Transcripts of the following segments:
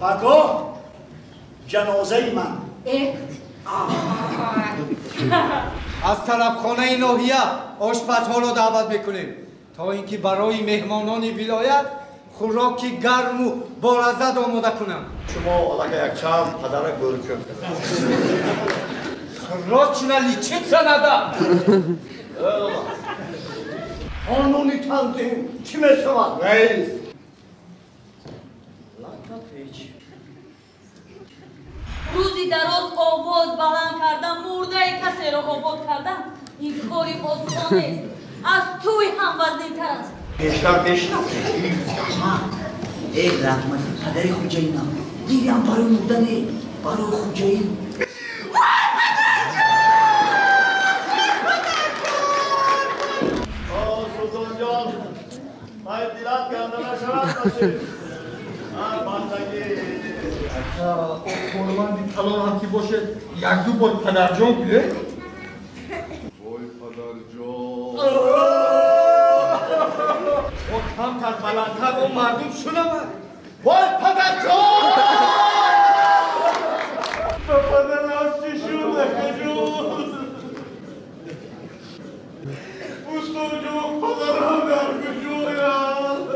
Пагоҳ ҷанозаи ман. Аз талабхонаи ноҳия ошпазҳоро даъват мекунем, то ин ки барои меҳмонони вилоят хӯроки гарму болаззат омода кунам. Шумо аллакай якчанд падара гӯрчӯб кардед. Срочно лечиться надо. Қонуни танзим чӣ мешавад? Раис. Рӯзи дароз овоз баланд кардан, мурдаи касеро обод кардан ин кори осон нест. Аз тӯй ҳам вазнинтар аст. Пештар мешинохтед? Эй раҳмати падари хуҷаинам, гирям барои мурда не, барои хуҷаин. Султонҷон, ай дилат ганда нашавад бошед. Бандагӣ. Корманди калон ҳам ки бошед, якду бор падарҷон гӯед. Вой падарҷон. О камтар баландтар о мардум шунавад. Вой падарҷон! Ба падарам чӣ шуд, акаҷон? Устоҷон, падарам дар куҷояст?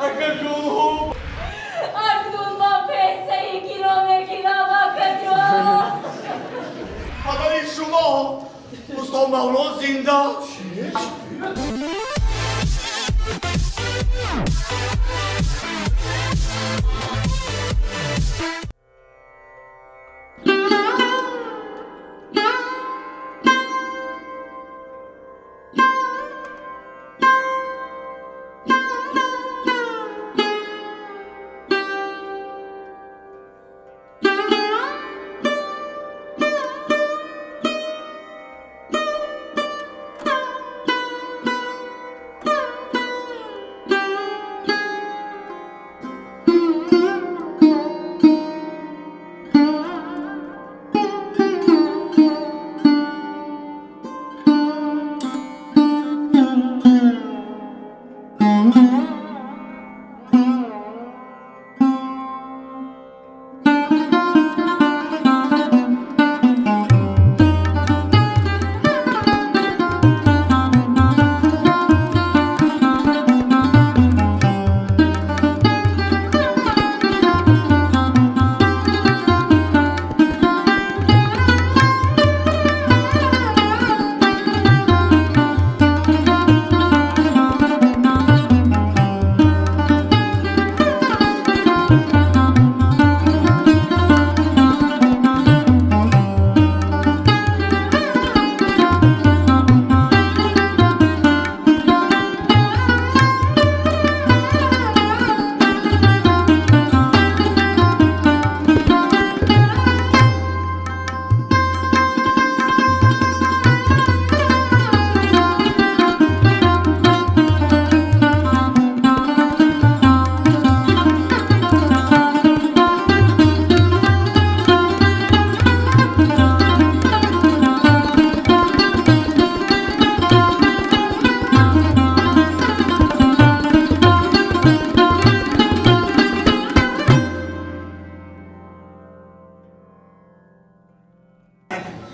Акаҷон. Акнун ман пенсияи киро мегирам, акаҷон. Падари шумо усто Мавло зинда.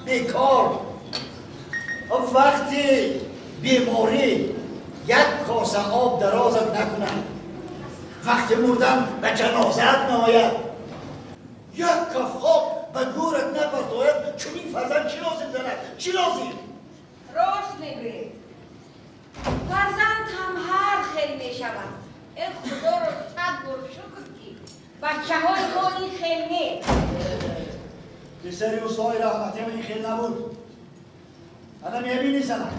Бекор. Вақти беморӣ як коса об дарозат накунад. Вақти мурдан ба ҷанозаат наояд. Як каф об ба гӯрат напартояд. Чунин фарзанд чӣ лозим занад? Чӣ лозим? Рост мегӯед. Фарзанд ҳам ҳар хел мешавад. Э худоро сад бор шукр ки бачаҳои мо ин хел не. Писари устои раҳматиам ин хел набуд. Ана мебинӣ занак,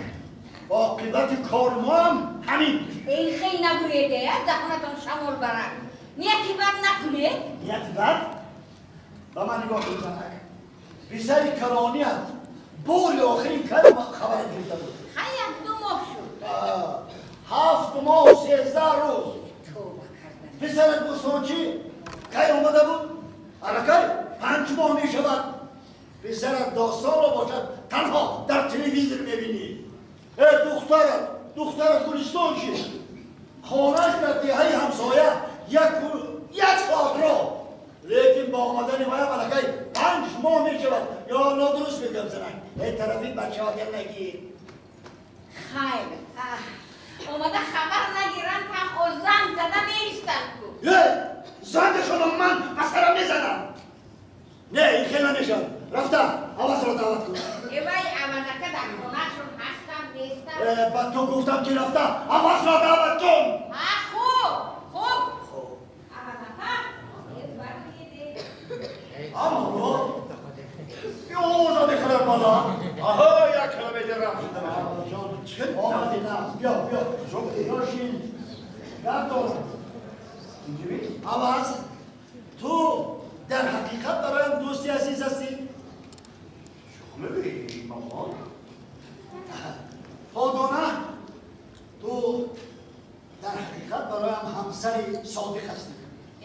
оқибати кори моам ҳамин. Ин хел нагӯед, даҳонатон шамол барад. Нияти бад накунед. Нияти бад? Ба ман нигоҳ кун занак. Писари калоният бори охирин кай хабарат гирифта буд? Хай як-ду моҳ шуд. 7 моҳу 13 рӯз. Тавба кардам. Писарат бӯстончӣ кай омада буд? Аллакай 5 моҳ мешавад. Писарат достонро бошад танҳо дар телевизор мебинӣ. Э духтарат, духтарат Гулистон чӣ? Хонааш дар деҳаи ҳамсоя як соат роҳ. Лекин бо омадани вай аллакай 5 моҳ мешавад. Ё нодуруст мегӯям занак? Эй тарафи бачаҳо гап нагир. Хайр, омада хабар нагиранд ҳам о занг зада меистанд ку. Зангашонро ман ба сарам мезанам. Не, ин хел намешавад. Рафта Авазро даъват кун. Эвай Авазака дар хонаашон ҳастам нестам. Ба ту гуфтам ки рафта Авазро даъват кун. Ҳа, хуб, хуб. Авазака Аммо озоди худат бала. Аҳа, як километр раҳ шудам. Ҷон, омади нағз. Биё, биё. Ёшин, гап дорам. Аваз, ту дар ҳақиқат бароям дӯсти азиз ҳастӣ? Шӯхӣ мегӯӣ, мамон? Ходона, ту дар ҳақиқат бароям ҳамсари содиқ ҳастӣ.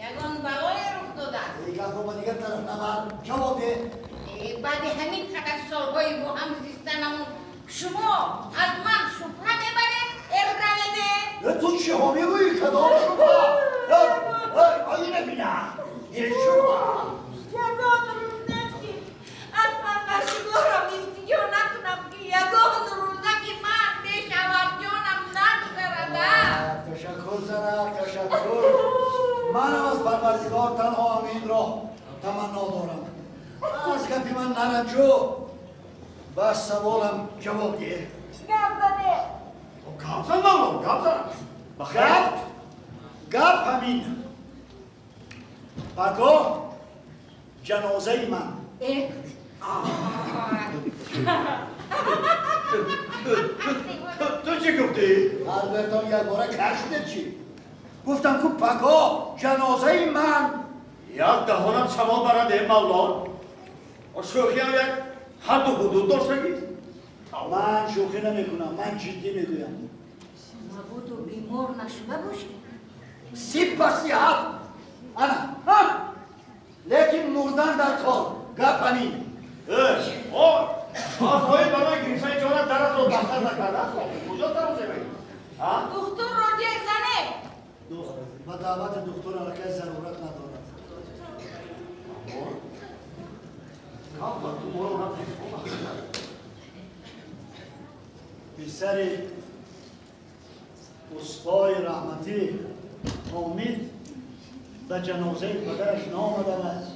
Ягон балое рух додааст? Гапро ба дигар тараф набар. Ҷавоб деҳ. Баъди ҳамин қадар солҳои бо ҳам зистанамон шумо аз ман шубҳа мебаред, эраведе? Ту чиҳо мегӯӣ? Кадом шубҳа? Оина бина. Шубҳа. Ягон рӯз нест ки аз ман машғулам илтиҷо накунам ки ягон рӯза ки ман бешаварҷонам нагузарад. Ташаккур занак, ташаккур. Манам аз Парвардигор танҳо ҳаминро таманно дорам. Аз гапи ман наранҷу, ба саволам ҷавоб деҳ. Гап заде. Гап зан, мавлон, гап зан. Гап, гап ҳамин. Пагоҳ ҷанозаи ман. Ту чӣ гуфтӣ? Ҳардуятон якбора кашидед чӣ? Гуфтам ку пагоҳ ҷанозаи ман. Як даҳонам шамол барад, э мавлон. Шӯхиам як ҳадду ҳудуд доштагист. Ман шӯхӣ намекунам, ман ҷиддӣ мегӯям. Мабодо бемор нашуда бошӣ? Сипа сиҳат. Ана, ҳа? Лекин мурдан дар кор. Гап ҳамин. Азроил барои гирифтани ҷонат даратро бахтар накардааст. Куҷо сароземаӣ? Духтурро ҷеғ занед. Ба даъвати духтур аллакай зарурат надорад. Писари устои раҳматӣ Ҳомид ба ҷанозаи падараш наомадааст.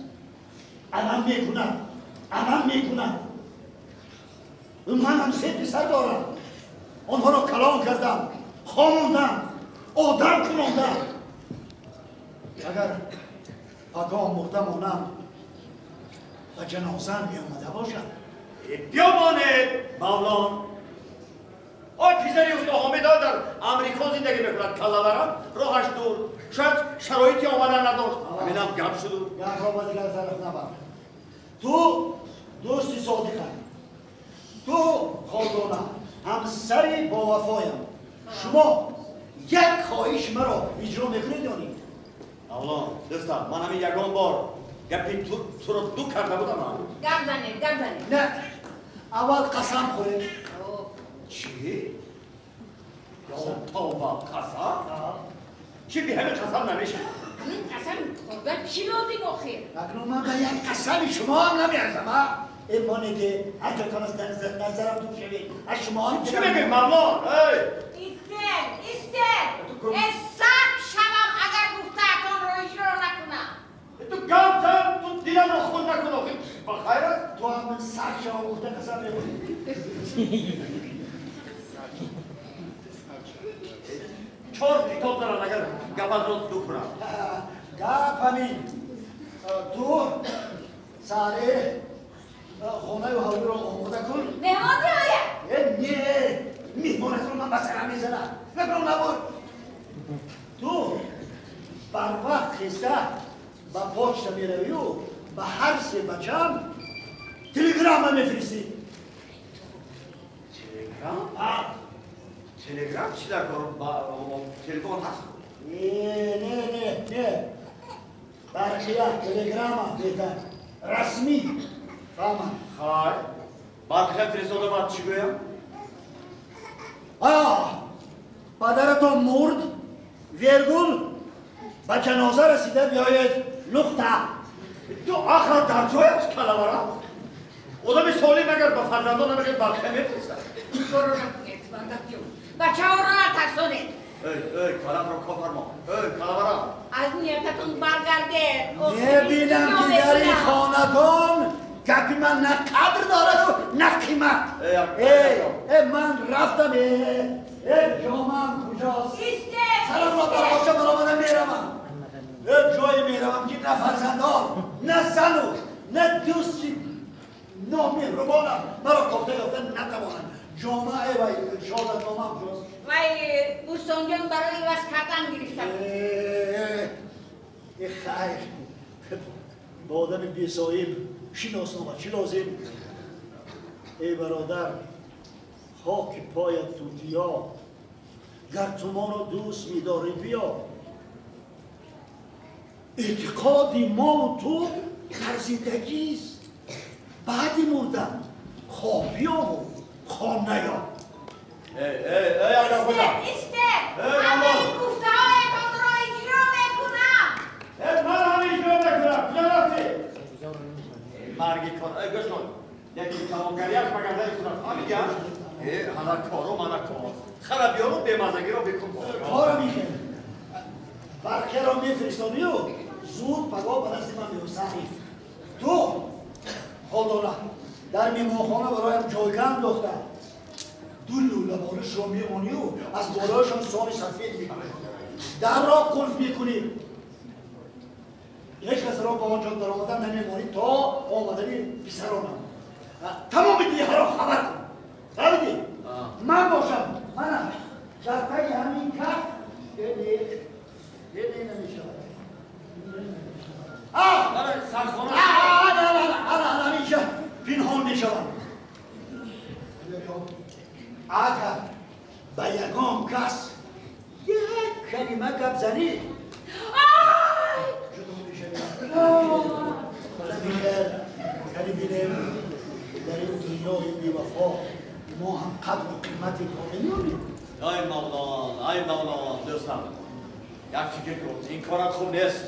Алам мекунад, алам мекунад. Манам 3 писар дорам. Онҳоро калон кардам, хонондам, одам кунондам. Агар пагоҳ мурда монам, ба ҷанозаам меомада бошад. Биёмонед, мавлон. Ой, писари усто Ҳомидо дар Амрико зиндагӣ мекунад, каллаварам, роҳаш дур. Шояд шароити омадан надошт. Ҳаминам гап шуду. Гапро ба дигар тараф набар. Ту дӯсти содиқам. Ту ходона, ҳамсари бовафоям. Шумо як хоҳиш маро иҷро мекунед ё не? Мавлон, дӯстам, ман ҳамин ягон бор гапи туро ду карда будам. Гап занед, гап занед. Не, аввал қасам хӯред. Чӣ? Тавба, қасам? Чӣ би ҳамин қасам намешавад? Ҳамин қасам хӯрдан чӣ лозим охир? Акнун ман ба як қасами шумо ҳам намеарзам, а? Эмонеде, ҳарчатон аз назарам дур шавед. Аз шумо ҳам... Чӣ мегӯӣ, мавлон? Эй! Истед, истед! Саг шавам агар гуфтаатонро иҷро накунам. Ту гап зан, ту диламро хун накун охир. Ба хайр аст? Ту ҳам саг шавам гуфта қасам мехӯрӣ? 4 китоб дорам агар гапатро ду кунам. Гап ҳамин. Ту саре хонаю ҳавлиро омода кун. Меҳмон биёяд? Не, меҳмонатро ман ба сарам мезанам. Накун набуд. Ту барвақт хеста ба почта меравию ба ҳар се бачам телеграмма мефиристӣ. Телеграм? Телеграм чӣ дар кор? Телефон ҳаст? Не, не, не, не. Барқия, телеграмма беҳтар. Расмӣ. Фаҳмам. Хай. Барқия фиристода баъд чӣ гӯям? Падаратон мурд? Вергул ба ҷаноза расида биёед. Нуқта. Ту ақлат дар ҷояш, калавара? Одами солим агар ба фарзандон намегӯяд, барқа мефиристад. Ин корро накунед, мардакҷон. Бачаҳоро натарсонед. Эй, эй, каламро кофармо. Эй, калавара. Аз ниятатон баргардед. Мебинам ки дар ин хонадон гапи ман на қадр дораду на қимат. Э, ман рафтам. Э, ҷомам куҷост? Сарамро барбоша баромада меравам. Э, ҷое меравам ки на фарзандон, на зану, на дӯсти номеҳрубонам маро кофта ёфта натавонанд. Ҷома, э, вай, шоҳзадномам куҷост? Вай, Бӯстонҷон барои иваз кардан гирифта буд. Э, хайр, ба одами бесоҳиб шиноснома чӣ лозим? Эй бародар, хоки поят тутиё, гар ту моро дӯст медорӣ, биё. Эътиқоди мову ту дар зиндагист, баъди мурдан хоб биёву хом наё. Эй, эй, эй, Акархоҷа! Истед! Ҳамаи гуфтаҳоятонро иҷро мекунам. Э, ман ҳам иҷро мекунам. Куҷо рафтӣ? Марги кор. Эй, гӯш кун. Яки калонгариаш ба гардани худаш. Фаҳмидӣ? Э, ҳана кору мана кор. Хара биёру бемазагиро бикун. Кора мехем. Барқеро мефиристонию зуд пагоҳ ба назди ман биё. Саҳиф. Ту ходона дар меҳмонхона бароям ҷойгоҳ андохта. Ду лӯлаборишро мемонию аз болояшон сони сафед мекунӣ. Дарро қулф мекунӣ. Ҳеҷ касро ба он ҷо даромадан намемонӣ то омадани писаронам. Тамоми деҳаро хабар кун. Фаҳмидӣ? Ман бошам, манам дар таги ҳамин каф не намешавад. Ҳаминҷа пинҳон мешавам. Агар ба ягон кас як калима гап занӣ, ҷудо мешавӣ. Кани бинем, дар ин дунёи бевафо мо ҳам қадру қимати коре меёбем. Ай мавлон, ай мавлон, дӯстам, як фикр кун, ин корат хуб нест.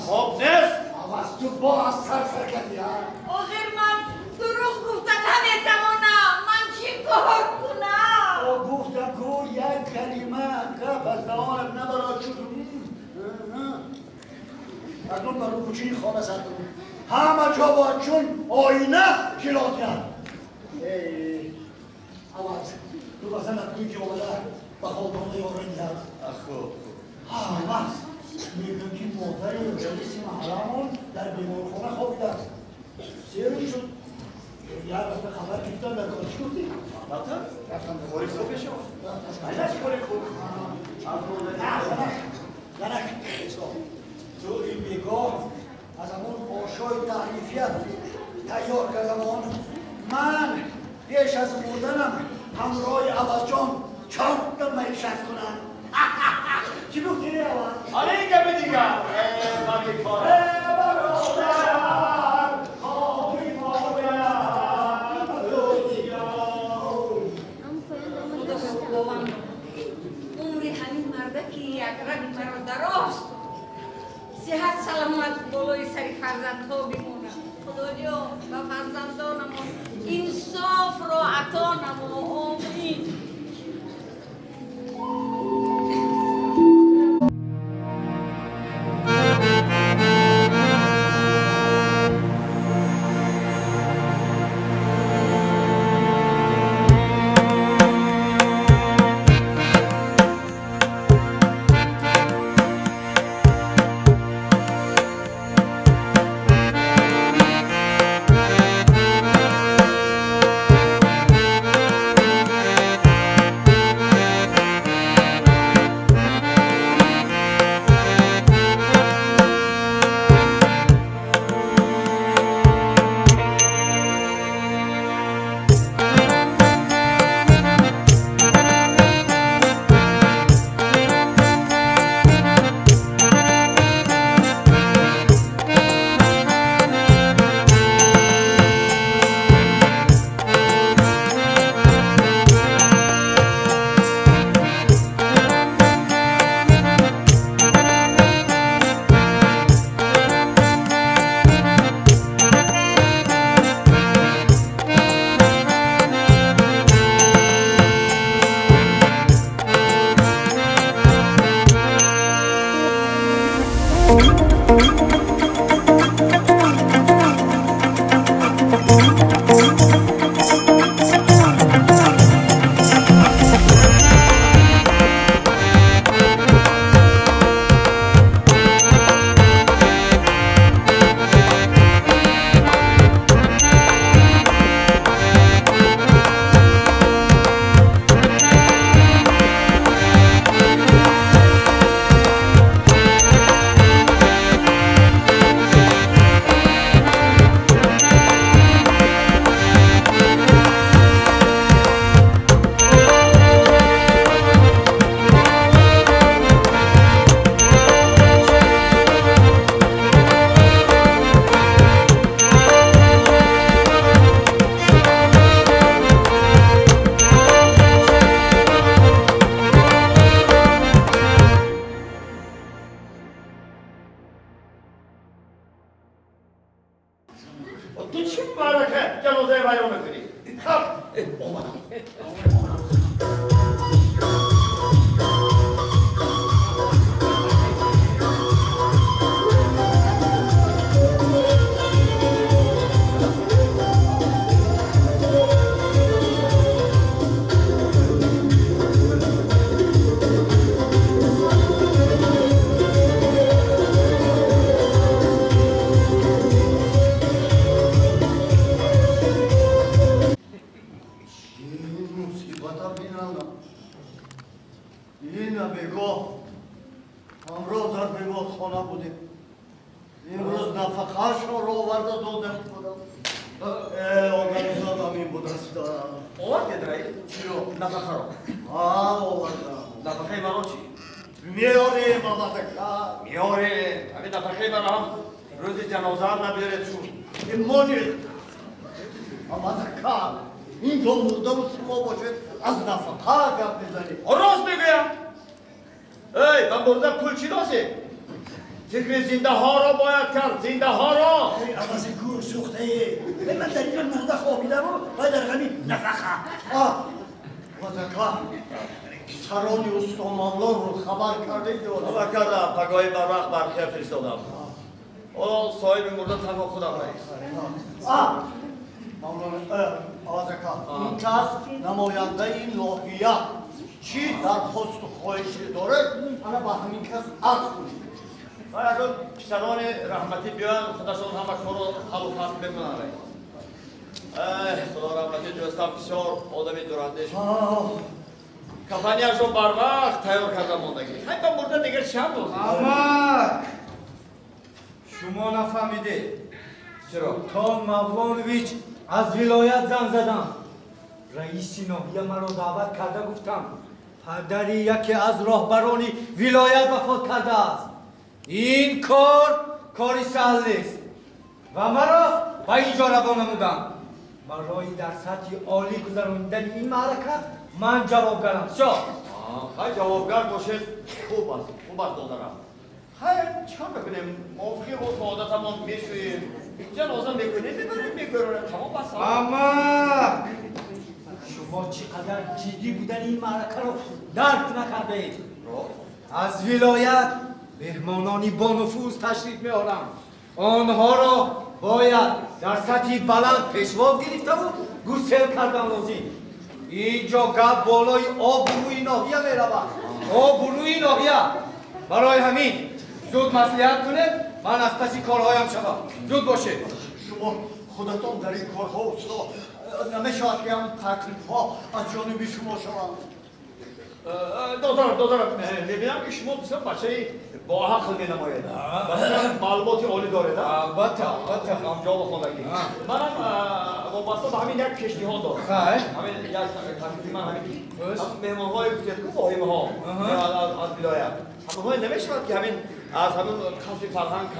Хуб нест. Аваз, ту бо аз сар сар кардӣ, а? Охир ман дурӯғ гуфта наметавонам. Ман чӣ кор кунам? Гуфтам ку, як калима гап аз даҳонат набарад. Чун акнун ба рӯкӯчии хона сар кун. Ҳама ҷо бояд чун оина ҷило диҳад. Аваз, ту ба занат гӯй ки омада ба ходона ёрӣ диҳад. Хуб. Аваз, мегӯям ки модари раиси маҳалламон дар беморхона хобидааст. Се рӯз шуд. Як рафта хабар гирифтам, дар кор чӣ гуфтӣ? Албатта, кори хуб мешавад. Айнан чӣ кори хуб? Занак, ту ин бегоҳ аз ҳамон ошои таърифият тайёр кардамон. Ман пеш аз мурданам ҳамроҳи Авазҷон чорта маишат кунам. Чӣ гуфтӣ, Аваз? Ана ин гапи дигар. Марги кор. Бародар, хоки модар, Худо ба Худованд, умри ҳамин мардаки якраги маро дароз кун. Сиҳат саломат болои сари фарзандҳо бимонад. Худоҷон, ба фарзандонамон инсофро ато намо. Омин. Падари яке аз роҳбарони вилоят вафот кардааст. Ин кор кори саҳл нест ва маро ба ин ҷо равон намуданд. Барои дар сатҳи олӣ гузаронидани ин маърака ман ҷавобгарам. Всё. Хай ҷавобгар бошед, хуб аст, хуб аст додарам. Хай чикор мекунем? Мувофиқи урфу одатамон мешӯем, ҷаноза мекунем, мебарем, мегӯронем, тамом аст. Амак! Шумо чӣ қадар ҷиддӣ будани ин маъракаро дарк накардаед. Аз вилоят меҳмонони бонуфуз ташриф меоранд. Онҳоро бояд дар сатҳи баланд пешвоз гирифтаву гусел кардан лозим. Ин ҷо гап болои обрӯи ноҳия меравад. Обрӯи ноҳия. Барои ҳамин зуд маслиҳат кунед, ман аз паси корҳоям шавам. Зуд бошед. Шумо худатон дар ин корҳо усто намешавад ки ҳам таклифҳо аз ҷониби шумо шаванд. Додарам, додарам, мебинам ки шумо бисёр бачаи боақл менамоед. Масалан, маълумоти олӣ доред. Албатта, албатта. Ҳамҷоба хонагӣ. Манам вобаста ба ҳамин як пешниҳод дорам. Ҳамин як таклифи ман ҳамин ки меҳмонҳое гуфтед ку воҳимаҳо аз вилоят. Ҳамонҳое намешавад ки ҳамин аз ҳамин қасри фарҳанг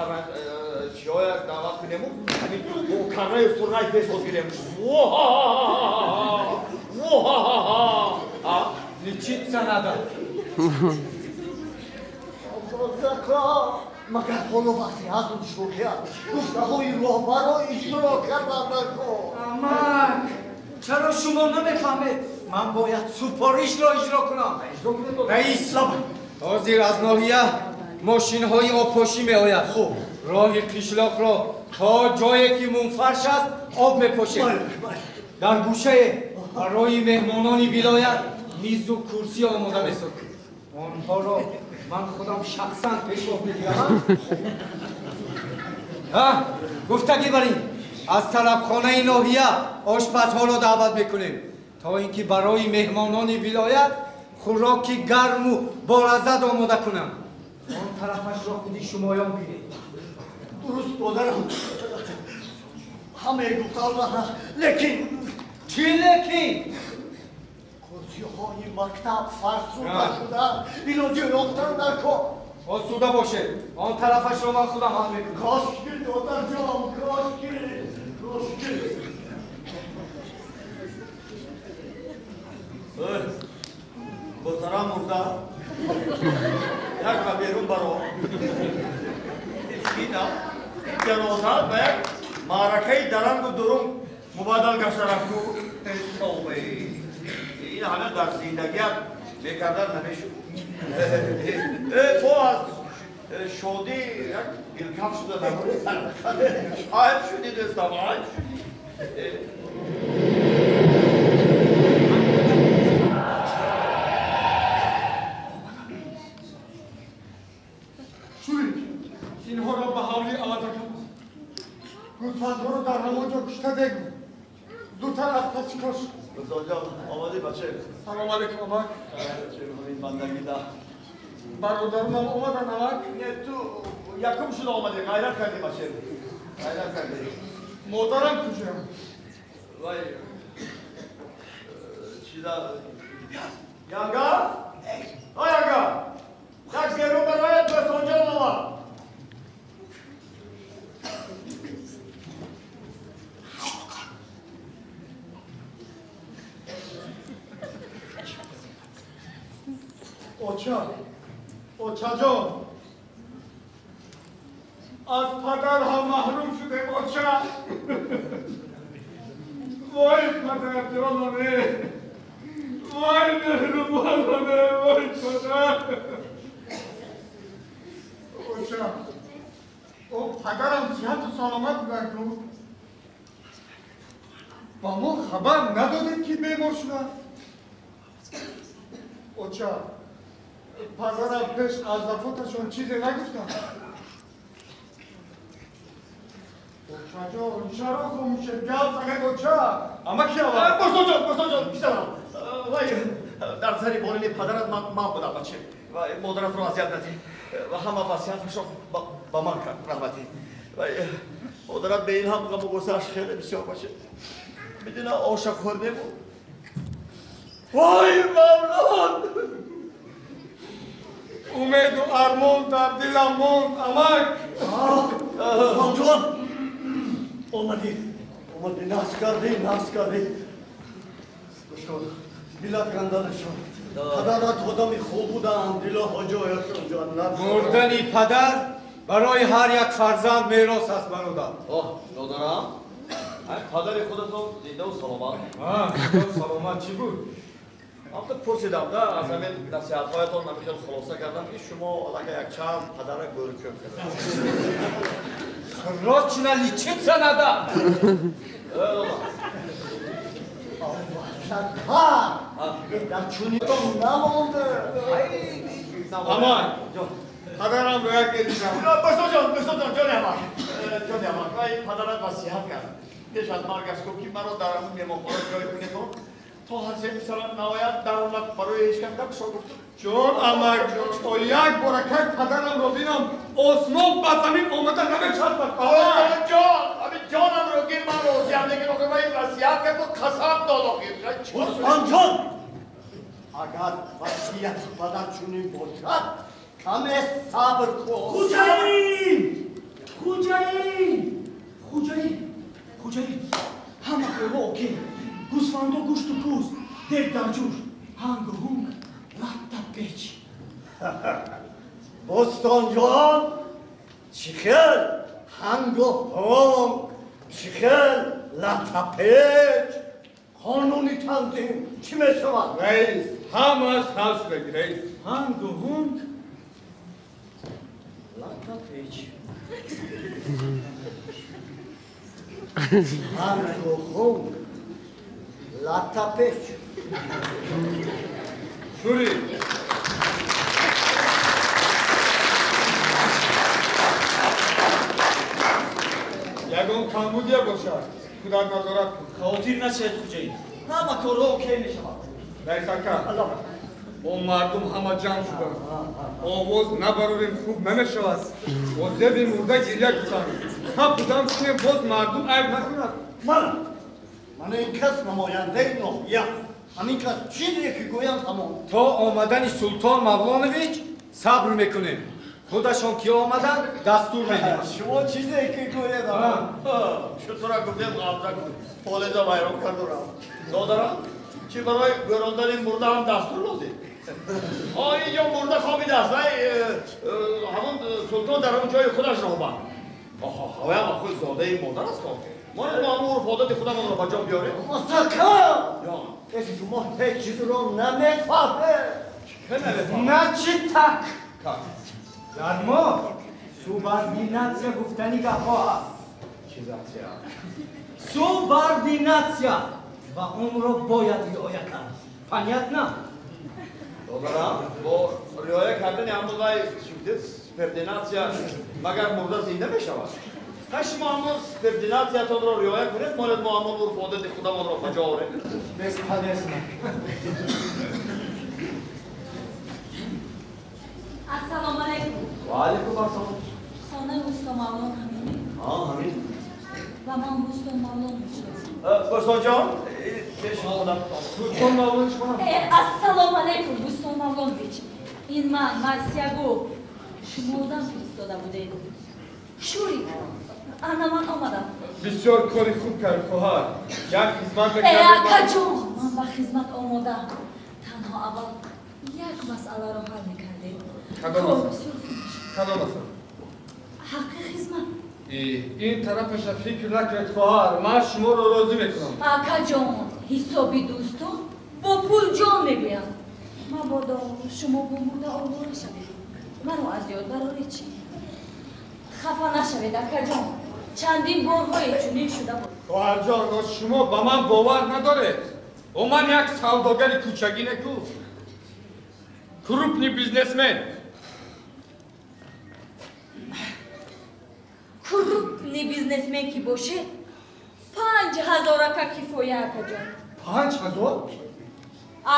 чиҳоя даъват кунему ҳамин бо карнаю сурнай пешвоз гирем. Во-ха-ха! Лечиться надо. Магар ҳоло вақте ҳазм шӯхӣ аст. Гуфтаҳои роҳбарро иҷро кардан дар кор. Амак, чаро шумо намефаҳмед? Ман бояд супоришро иҷро кунам. Раис, ҳозир аз ноҳия мошинҳои обпошӣ меояд. Хуб, роҳи қишлоқро то ҷое ки мунфарш аст об мепошем. Дар гӯшае барои меҳмонони вилоят мизу курсӣ омода месозем. Онҳоро ман худам шахсан пешвоз мегирам. Гуфтагӣ бар ин аз тарабхонаи ноҳия ошпазҳоро даъват мекунем то ин ки барои меҳмонони вилоят хӯроки гарму болаззат омода кунам. Он тарафашро худи шумоён бинед. Дуруст модарам, ҳамаи гуфтаҳо, лекин чӣ лекин? Курсиҳои мактаб фарсуда шуданд, илоҷи ёфтан дар кор. Осуда бошед, он тарафашро ман худам ҳал мекунам. Кошки додарҷон, кошки, кошки. Муҳтарам мурда, як ба берун баро. Ин ҷаноза ба як маъракаи дарангу дурунг мубаддал гашта рафту. Тавба, ин ҳама дар зиндагият мекардан намешуд. Бо аз шодӣ як дилкаф шуда айб шуди дӯстам, айб шуди. Шурик, инҳоро ба ҳавли аваза кардам. Гӯсфандҳоро дар ҳамон ҷо кушта дегу. Зудтар аз паси кош. Рузоҷон, омадӣ бача? Салом алейкум, амак. Чӣ бандагӣ да. Бародаронам омаданд, амак? Не, ту якум шуда омадӣ, ғайрат кардӣ бача. Ғайрат кардӣ. Модарам куҷо? Вай, чиза... Янга? О, Янга! Як берун барояд, Бӯстонҷон омад. Оча, очаҷон, аз падар ҳам маҳрум шудем, оча. Вой падарҷонаме, вой меҳрубонаме, вой падар. Оча, о падарам сиҳату саломат буданд ку? Ба мо хабар надодед ки бемор шуданд? Оча, падарам пеш аз вафоташон чизе нагуфтанд? Очаҷон, чаро хомӯшед? Гап занед, оча. Амаки аввал. Бӯстонҷон, Бӯстонҷон, писарам. Вай, дар сари болини падарат ман будам, бача. Вай, модаратро азият надиҳ. Ва ҳама васияташро ба ман кард, раҳматӣ. Вай, модарат бе ин ҳам ғаму ғуссааш хеле бисёр, бача. Медона оша хӯрдему. Вой, мавлон! Умеду армон дар дилам монд, амак. Бӯстонҷон, омадӣ, омадӣ, нағз кардӣ, нағз кардӣ. Гӯш кун, дилат ганда нашавад. Падарат одами хуб буданд, дилоҳо ҷояшон ҷаннат. Мурдани падар барои ҳар як фарзанд мерос аст, бародар. Оҳ, додарам, падари худатон зиндаву саломат. Зиндаву саломат чӣ буд? Ҳамто пурсидам да, аз ҳамин насиҳатҳоятон хеле хулоса кардам ки шумо аллакай якчанд падара гӯрчӯм кардам. Срочно лечиться надо. Дар чунин намонда. Амак, падарамро як дидам. Бӯстонҷон, Бӯстонҷон, ҷони амак, ҷони амак, вай падарат васиҳат кард. Пеш аз маргаш гуфт ки маро дар ҳамин меҳмонхона ҷой кунед то ҳар се писарам наояд, даромад барои ҳеҷ кас накушо гуфт. Ҷон амак, то як бора как падарамро бинам, осмон ба замин омада намечаспад. Ҷон, ҳамин ҷонамро гир, ман розиям, лекин охир вай васият карду қасам дод охир. Бӯстонҷон, агар васияти падар чунин бошад, каме сабр кун. Хуҷаин! Хуҷаин! Хуҷаин! Хуҷаин! Ҳама корҳо окей. Гӯсфандо гӯшту пӯст, дег дар ҷӯш, ҳангу ҳунг, латта печ. Бӯстонҷон, чӣ хел ҳангу ҳунг, чӣ хел латта печ? Қонуни танзим чӣ мешавад? Раис, ҳамааш ҳал шудаги, раис. Ҳангу ҳунг, Лата печ. Марго хун. Лата печ. Шури. Ягон камбудия бошад, худат назорат кун. Хотир нашавед хуҷаин. Ҳама корҳо окей мешавад. Раисака, бо мардум ҳама ҷамъ шуданд. Овоз набарорем хуб намешавад. Бо зеби мурда гиря кунанд. Ҳа будам кунем боз мардум айб накунад. Ман ин кас намояндаи ноҳия. Ҳамин кас чизе ки гӯянд ҳамон. То омадани Султон Мавлонович сабр мекунем. Худашон ки омаданд дастур медиҳанд. Шумо чизе ки гӯяд ҳамон. Шутура гуфтем ғамза кун. Полеза вайрон карду рафт. Додарам, чи барои гӯрондани мурда ҳам дастур лозим? Инҷо мурда хобидааст. Ҳамон Султон дар он ҷои худаш роҳбар. Ҳаваям худ зодаи модар аст. Мо ҳамон урфу одати худамонро ба ҷо биёрем. Осака! Шумо ҳеҷ чизро намефаҳмед. Чӣ намефаҳмед? На чи так? Дар мо субординатсия гуфтани гапҳо ҳаст. Чизатсия? Субординатсия ва онро бояд риоя кард. Понятно? Додарам, бо риоя кардани ҳамон вай супердинатсия магар мурда зинда мешавад? Ха шумо ҳамон супердинатсиятонро риоя кунед, монед мо ҳамон урфу одати худамонро ба ҷо орем. Бесполезно. Ассалому алайкум. Ва алайкум ассалом. Хонаи Усто Мавлон ҳамин? Ҳа, ҳамин. Ва ман Усто Мавлон мешиносам. Бостонҷон, пеш худам. Султон Мавлонович ман. Ассалому алайкум, Усто Мавлонович. Ин ман Марсиягул. Шумо одам фиристода будед. Шурик, ана ман омадам. Бисёр кори хуб кард, хоҳар. Як хизмат Э, акаҷон, ман ба хизмат омодаам. Танҳо аввал як масъаларо ҳал мекардед. Кадом Кор масъала? бисёр хуб мешуд. Кадом масъала? Ҳаққи хизмат. Ин тарафаша фикр накунед, хоҳар. Ман шуморо розӣ мекунам. Акаҷон, ҳисоби дӯстон бо пул ҷон мегӯянд. Мабодо шумо бо мурда овора шавед. Маро аз ёд бароред чӣ? Хафа нашавед, акаҷон. Чандин борҳое чунин шуда буд. Хоҳарҷон, шумо ба ман бовар надоред. О ман як савдогари кӯчагӣ неку. Крупный бизнесмен. Крупный бизнесмен ки бошед, 5000 ака кифоя, акаҷон. 5000?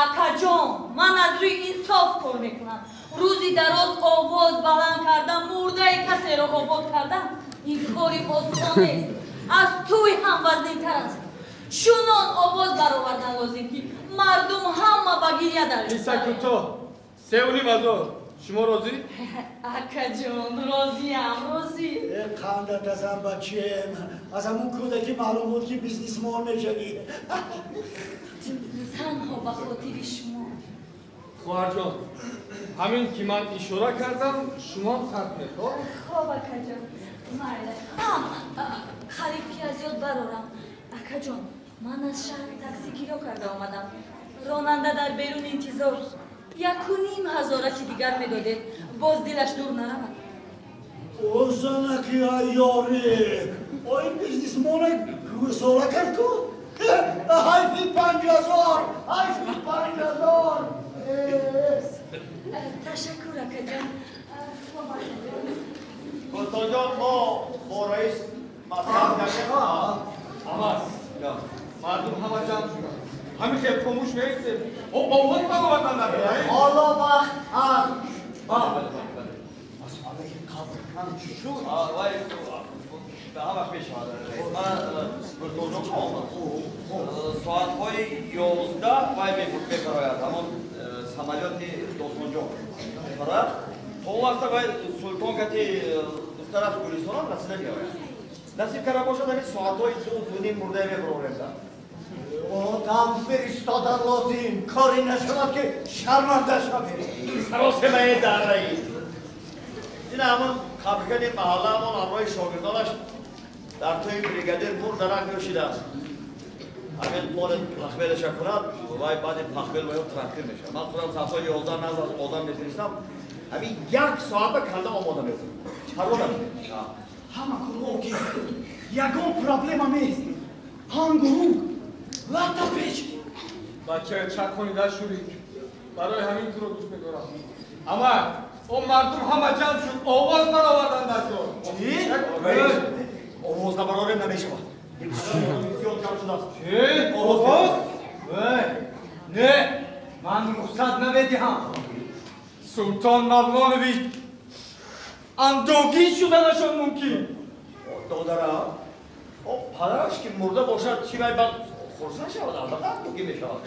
Акаҷон, ман аз рӯи инсоф кор мекунам. Рӯзи дароз овоз баланд кардан, мурдаи касеро обод кардан ин кори осон нест. Аз тӯй ҳам вазнинтар аст. Чунон овоз баровардан лозим, ки мардум ҳама ба гиря Қисса дарёфтанд. кӯтоҳ. 3500. Шумо розӣ? Акаҷон, розиям, розӣ. Қандат азам бачем. Аз ҳамун кӯдаки маълум буд, ки бизнесмон мешавӣ. Танҳо ба хотири шумо. Хоҳарҷон, ҳамин ки ман ишора кардам, шумо сар кунед, хоб? Хоб, акаҷон, майла. Қариб ки аз ёд барорам, акаҷон, ман аз шаҳр такси киро карда омадам. Ронанда дар берун интизор. 1500 аки дигар медодед, боз дилаш дур наравад. О, занаки айёре! О, ин бизнесмона гӯсола кард ку? Ҳайфи 5000! Ҳайфи 5000! Ташаккур, акаҷон. Хоб, акаҷон. Бостонҷон, мо бо раис маслиҳат кардем. Ҳамас. Мардум ҳама ҷамъ шуданд. Ҳамин хел хомӯш меистем. О овоз баровардан надорад. Ҳоло вақт ҳаст. Бале, бале, бале. Масъалаи қабр кам чӣ шуд? Вай ба ҳамаш мешавад. Ман Бостонҷон омад. Соатҳои 11 вай мефарояд. Ҳамон самолёти Достонҷон мефарояд. То он вақта вай Султон кати духтараш Гулистонам расида меояд. Насиб карда бошад, ҳамин соатҳои 2, 2:30 мурдае мебарорем да. Одам фиристодан лозим. Коре нашавад, ки шарманда шавем. Саросемае дар раис. Ин ҳамон қабркани маҳаллаамон ҳамроҳи шогирдонаш дар тӯи бригадир мурд дарак нӯшидааст. Ҳамин моли пахмелаша кунад, вай баъди пахмел ваё трактир мешавад. Ман худам соатҳои 11 назд аз одам мефиристам. Ҳамин як соат ба калла омода мекунем. Парво накунед. Ҳама кор окей. Ягон проблема нест. Ҳангуру лата печ. Бачаи чаконида Шурик. Барои ҳамин туро дӯст медорам. Ама он мардум ҳама ҷамъ шуд, овоз бароварданд дар кор. Чӣ? Овоз набарорем намешавад. Зиёд ҷамъ шудааст. Чӣ? Овоз? Не, ман рухсат намедиҳам. Султон Мавлонович андогин шуданашон мумкин. Додарам, падараш ки мурда бошад, чӣ вай баъд хурсанд шавад, албатта андогин мешавад.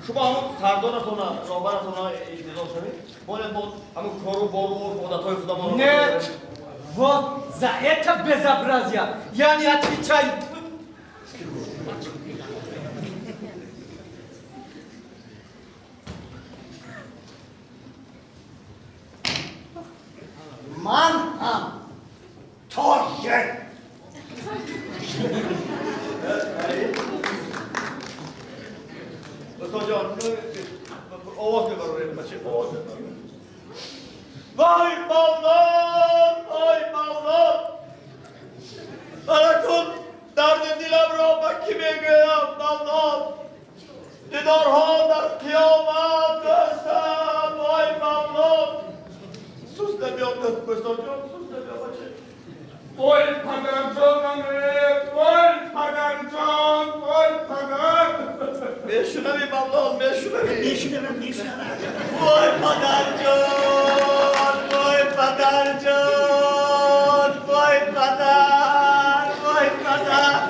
Шумо ҳамон сардоратона, роҳбаратона интизор шавед. Бояд мо ҳамон кору бору одатҳои худамонро. Нет, вот за это безобразие я не отвечаю. Ман ҳам тоҷик. Устодҷон, овоз мебарорем, бача, овоз мебарорем. Вой Мавлон, вой Мавлон! Баракун дарди диламро ба кӣ мегӯям, Мавлон? Дидорҳо дар қиёмат ҳастанд, вой Мавлон! Сус намеёб, Устодҷон, сус намеёб, бача. Вой падарҷонам, вой падарҷон, вой падар! Мешунавӣ, Мавлон, мешунавӣ? Мешунавам, мешунавам. Вой падарҷон, вой падарҷон, вой падар, вой падар!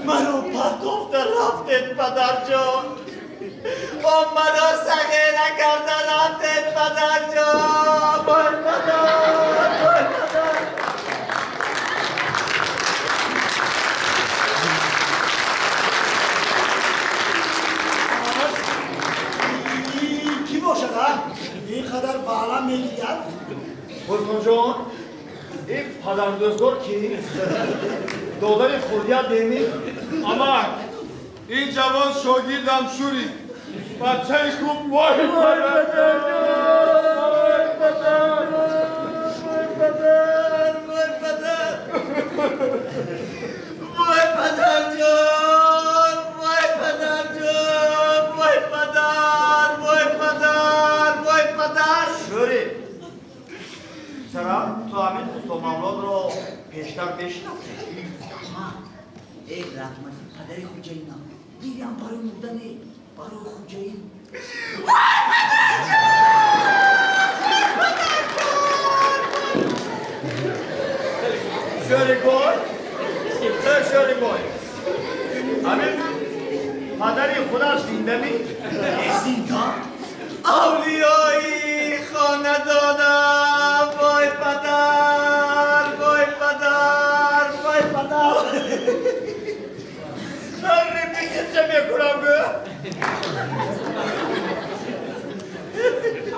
Маро партофта рафтед, падарҷон. Омада сағира карда рафтед, падарҷон. Вой падар, вой падар! Кӣ бошад, а? Ин қадар баъла мегирад? Ҳусунҷон, ин падардӯзгор кӣ? Додари хурдият демӣ? Амак, ин ҷавон шогирдам Шурик. Бачаи хуб, вой падарҷон, вой падар, вой падар, вой падар, вой падарҷон, вой падарҷон, вой падар, вой падар, вой падар. Шурик, сарам, ту ҳамин усто Мавлонро пештар мешинохтӣ? Эй раҳмати падари хуҷаинам, гирям барои мурда не, барои хуҷаин. Вой падарҷон! Вой падарҷон! Шурикбой, Шурикбой, ҳамин падари худаш зинда ми? Зинда? Авлиёи хонадонам, вой падар, вой падар, вой падар! Репетитсия мекунам, гӯ.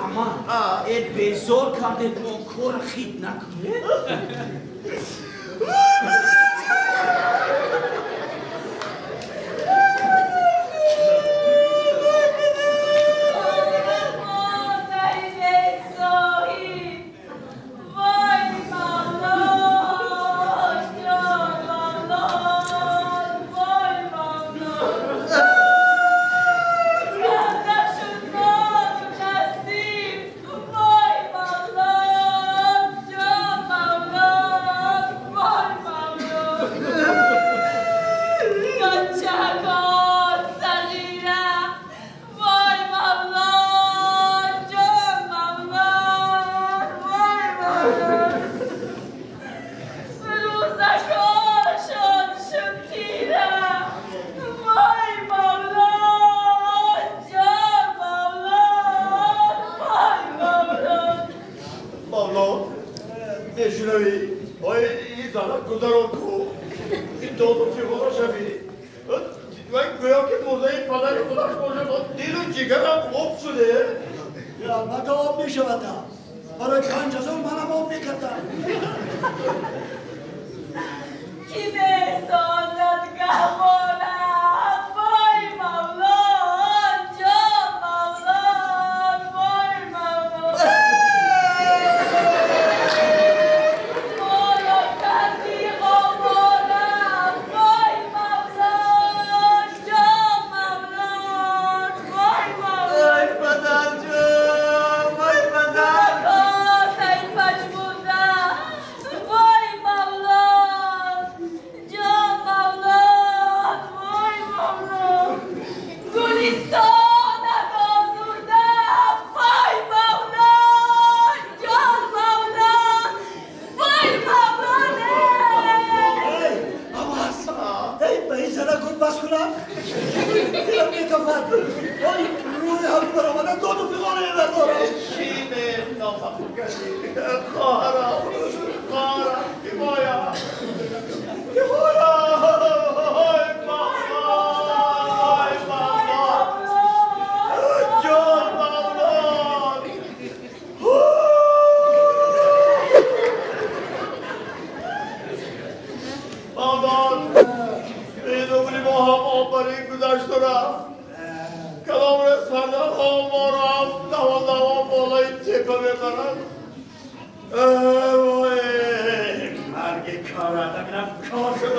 Аман, э безор кардед, мо кора хит накунед? خواهرم خواهرم حمایت حمایت جان مولا مولا این عمری ما هم آبرین گذشت و رفت کلام رسوندن ها ما رو هم دوان دوان بالای تپه ببرن. وای مرگ کارم اینم کار شد.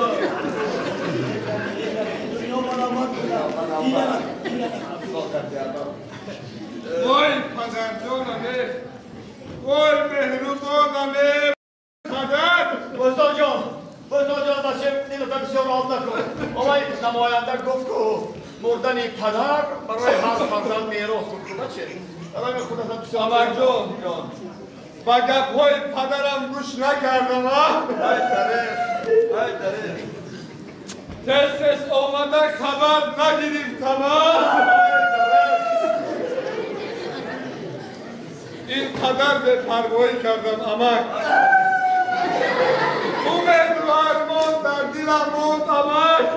وای پدر جانمه، وای مهربانمه پدر. استاد جان، استاد جان بچه دلتان بسیار آب نکن. آقای نماینده گفت که مردن پدر برای هر فرزند میراث بود. بچه برای خودتان بسیار امر جان با گپ‌های پدرم گوش نکردم. ای داره ای داره تسس آمده خبر نگرفتم. این قدر به پروایی کردم امک. امید و ارمان در دلم موند امک.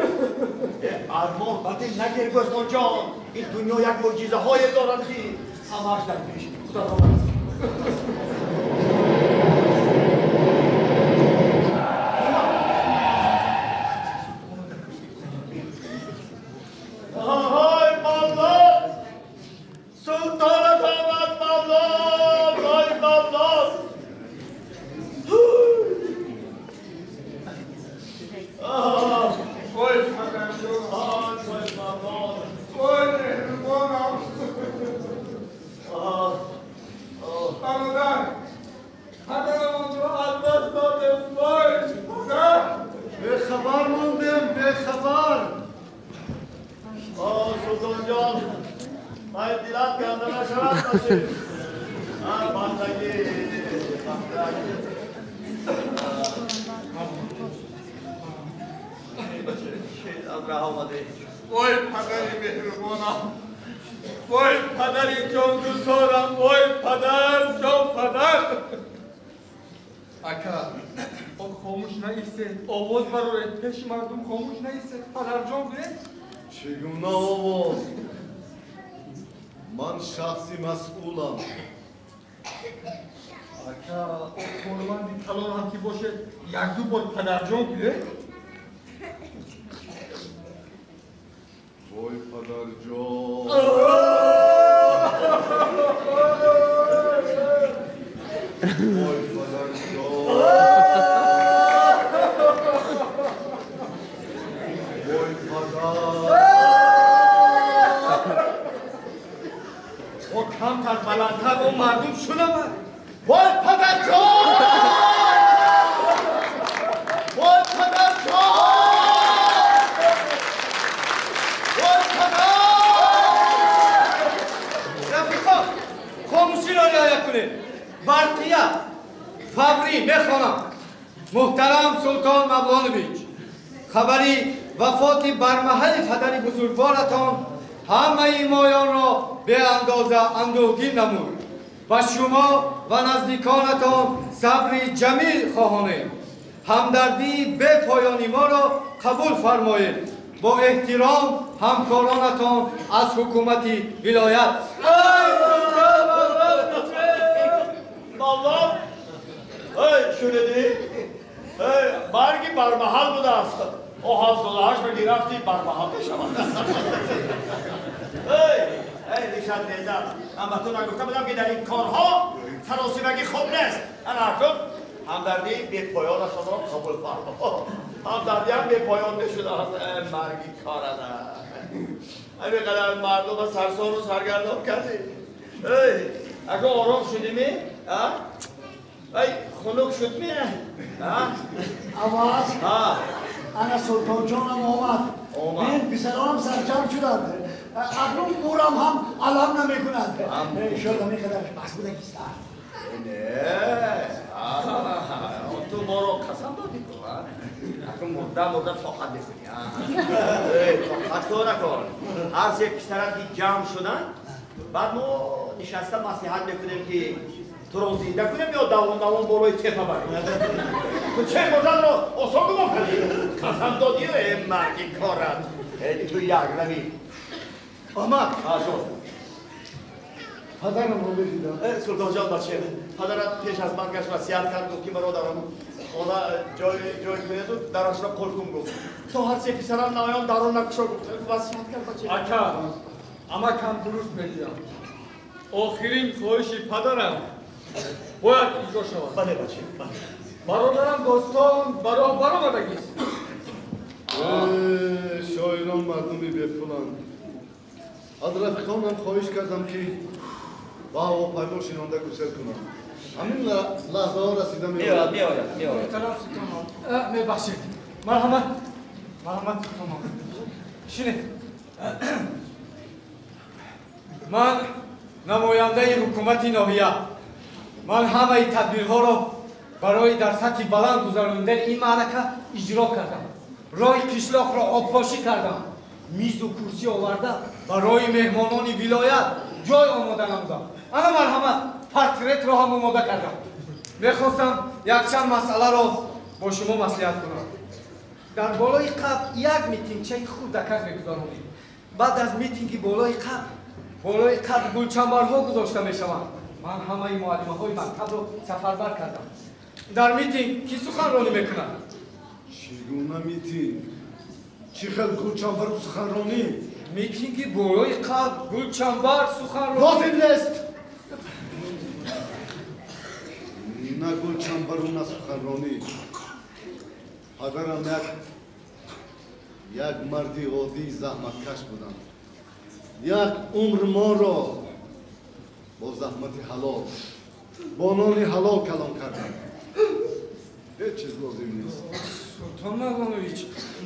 ارمان به دل نگیر گستان جان. این دنیا یک معجزه های دارد که همش در پیش خدا را. های مولا سلطانت آمد مولا. های مولا وای پدر جان، وای مهربانم. برادر پدرم آن را از دست دادم. وای پدر به خبر موندم، به خبر. آه سلطان جان من دلت کنده نشود باشی. بندگی بندگی از راه آمده. وای پدری مهربانم، وای پدری جان دوستارم، وای پدر جان پدر. اکا او خاموش نایستید، آواز برای پیش مردم خاموش نایستید. پدر جان بید چگونه آواز؟ من شخصی مسئولم. اکا او کارمندی کلان هم که باشه یک دو بار پدر جان بید. وای پدر جان، وای پدر جان، وای پدر. او کمتر بلندتر او مردم شنود. وای پدر جان، وای پدر جان، وای پدر. رفیقان خاموشی را رعایت کنید. برقیه فوری میخوانم. محترم سلطان مولانویچ، خبری وفات برمحل پدر بزرگوارتان همه مایان را به اندازه اندوهگین نمود و شما و نزدیکانتان صبر جمیل خواهانیم. همدردی به پایانی ما را قبول فرمایید. با احترام همکارانتان از حکومت ولایت. مولا ای شنیدی؟ ای مرگی برمحل بوده است. او 78 به گرفتی برمحل بشود. ای ای ریشد نیزم، من به تو نگفته بودم که در این کارها تناسبگی خوب نیست. انا اکنون همدردی به پایانشان را قبول فرما. همدردی هم به پایان نشده است. مرگی کارده همین قدر مردم سرسان و سرگردان کردی. ای اگه آرام شدی می؟ ای خنک شد می؟ آواز انا سلطان جانم آمد. من پسرانم سرجم شدند. اکنون مورم هم علم نمی کند. شاید همین قدرش بس بوده کیست. نه تو ما رو قسم دادی تو. اکنون مرده مرده طاقت بکنی. طاقت تو نکن. هر سه پسرم که جمع شدن بعد ما نشسته مصلحت میکنیم که Туро зинда кунем ё давон давон болои тепа барем? Ту чӣ мурданро осон гумон кардӣ? Қасам додӣ, э марги корат. Э ту як равӣ. Амак! Ҷон. Падарамро медидам. Султонҷон бача, падарат пеш аз маргаш васият кард, гуфт ки маро дар хона ҷой ҷой кунед дарашро қулф кун гуфт. То ҳар се писарам наоянд дарро накушо гуфт. Васият кард бача. Ака, амакам дуруст мегӯям. Охирин хоҳиши падарам бояд иҷро шавад. Бале бача, бале. Бародарам достон бароҳ баромадагист. Шоирон мардуми бепуланд. Аз рафиқонам хоҳиш кардам ки ба ҳавопаймо шинонда гусел кунам. Ҳамин лаҳзаҳо расида меояд, меояд, меояд. Муҳтарам Султонов, мебахшед. Марҳамат, марҳамат Султонов. Шинед. Ман намояндаи ҳукумати ноҳия. Ман ҳамаи тадбирҳоро барои дар сатҳи баланд гузаронидани ин маърака иҷро кардам. Роҳи қишлоқро обпошӣ кардам. Мизу курсӣ оварда барои меҳмонони вилоят ҷой омода намудам. Ана марҳамат, портретро ҳам омода кардам. Мехостам якчанд масъаларо бо шумо маслиҳат кунам. Дар болои қабр як митингчаи хурдакак мегузаронем. Баъд аз митинги болои қабр гулчамбарҳо гузошта мешаванд. Ман ҳамаи муаллимаҳои мактабро сафарбар кардам. Дар митинг кӣ суханронӣ мекунад? Чӣ гуна митинг? Чӣ хел гулчамбару суханронӣ? Митинги болои қабр, гулчамбар, суханронӣ. Лозим нест! На гулчамбару на суханронӣ. Падарам як марди оддии заҳматкаш буданд. Як умр моро бо заҳмати ҳалол, бо нони ҳалол калон карданд. Ҳеҷ чиз лозим нест. Султон Мавлонович,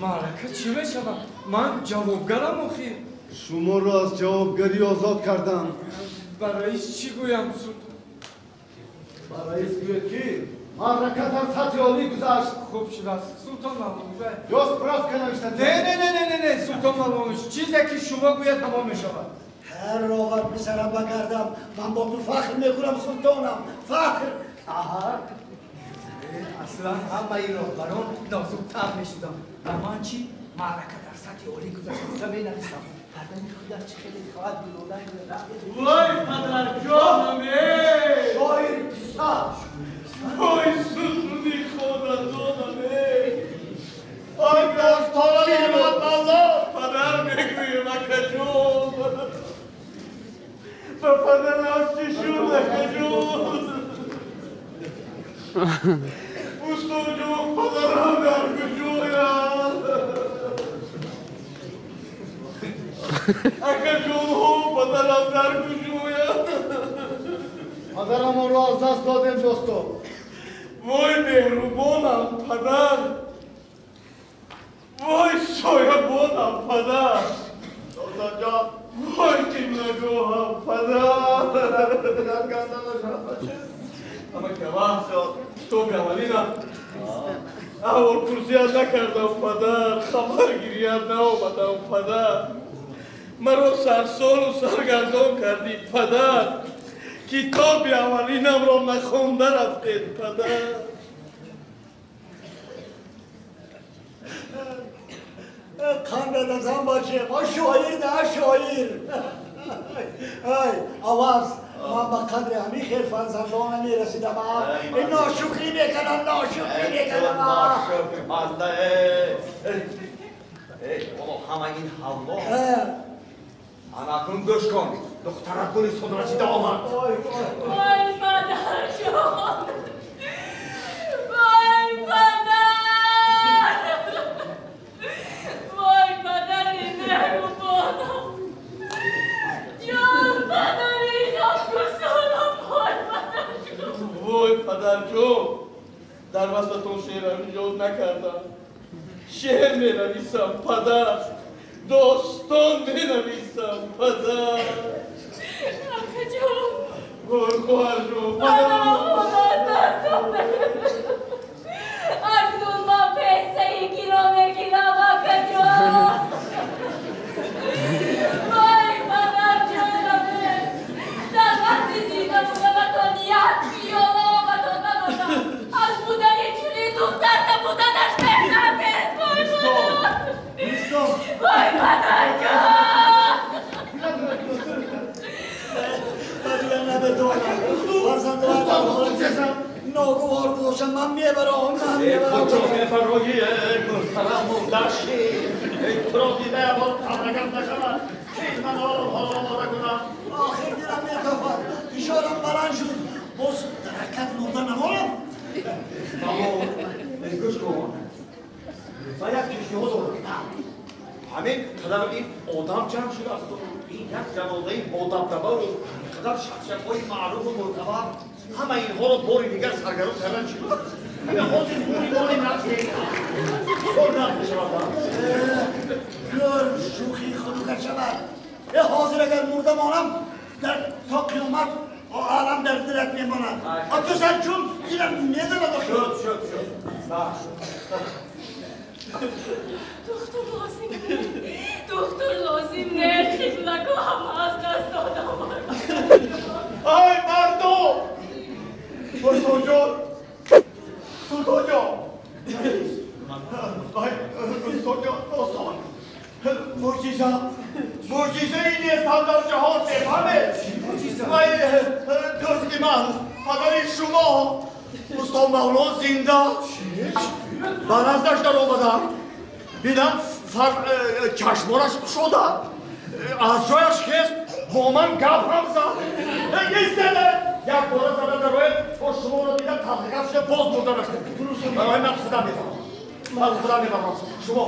маърака чӣ мешавад? Ман ҷавобгарам охир. Шуморо аз ҷавобгарӣ озод кардам. Ба раис чӣ гӯям, Султон? Ба раис гӯяд ки маърака дар сатҳи олӣ гузашт. Хуб шудааст, Султон Мавлонович. Ё справка навишта. Не, не, не, не, не, не, Султон Мавлонович, чизе ки шумо гӯяд ҳамон мешавад. Ҳар ровар писарам багардам, ман бо ту фахр мекунам, Султонам, фахр. Аҳа. Аслан ҳамаи роҳбарон нозуктар мешудам. Ба ман чӣ? Маърака дар сатҳи олӣ гузашта менависам. Падари худаш чӣ хеле хоҳад гулолаи. Вой падарҷонам, э! Шоир писар. Вой сутуни хонадонам, э! Ой достона неъмат Мавло! Падар мегӯем, акаҷон. Ба падарам чӣ шуд, акаҷон? Устоҷон, падарам дар куҷоянд? Акаҷонҳо, падарам дар куҷоянд? Падарамонро аз даст додем, дӯсто. Вой меҳрубонам, падар! Вой соябонам, падар! Султонҷон! Вой қиблагоҳам, падар! Китоби аввалина аҳволпурсият накардам, падар, хабаргирият наомадам, падар. Маро сарсону саргардон кардӣ, падар. Китоби аввалинамро нахонда рафтед, падар. Қанда назан бача, ма шоир на шоир. Ай, аваз, ман ба қадри ҳамин хел фарзандона мерасидам. Ношукрӣ мекардам, ношукрӣ мекардам. Ҳама ин ҳавло. Анакун гӯш кун, духтарак гули судрасида омад. Вой падарҷон! Вой падар! Вой падари меҳрубонам! Ҷон падари ғамгусорам, вой падарҷон! Вой падарҷон! Дар васфатон шеърам эҷод накардам. Шеър менависам, падар. Достон менависам, падар. Акаҷон! Вой хоҳарҷон, падарам худо аз дастам Акнун ман пенсияи киро мегирам, акаҷон. Вой падарҷонам, дар вақти зинда буданатон як مرد ناگوار گذاشتم. من میبرم، من میبرم. کجا میبرایی محترم و درشی؟ تو را دیده با تبرگم نشود. چیز من حالا آماده کنم. آخر دلم میتافد، فشارم بلند شد. باز در حرکت مرده نمانم. بابا گوش کن، من یک پیشنهاد دارم. همین قدر این آدم جمع شده است، این یک جنازه با دبدبه و قدر شخصیت‌های معروف و معتبر، همه اینها رو باری دیگر سرگرم کردن چی بود؟ همه حاضر باری باری نقشه کار نقش می‌شود. گر شوخی خلوقت شود. حاضر اگر مرده مانم در تا قیامت عالم در دلت میماند. تو سر چون دلم میزند. شد شد شد. دکتر لازم نه، دکتر لازم نه. خیلکو همه از دست دادم. ای مردم، سلطان جان، سلطان جان، ای سلطان جان، دوستان، معجزه، معجزه ای نیست هم در جهان بفهمه. ای دوست من، پدر شما استاد مولا زنده برازدش در آمدم، دیدم چشمانش گشوده، از جایش خیست، با من گپ هم زد. ایستاده یک باره زدم در راه تا شما رو دیدم تحقیقات شده، باز مرده نشده. برای من خودم میفهمم، من خودم میفهمم. شما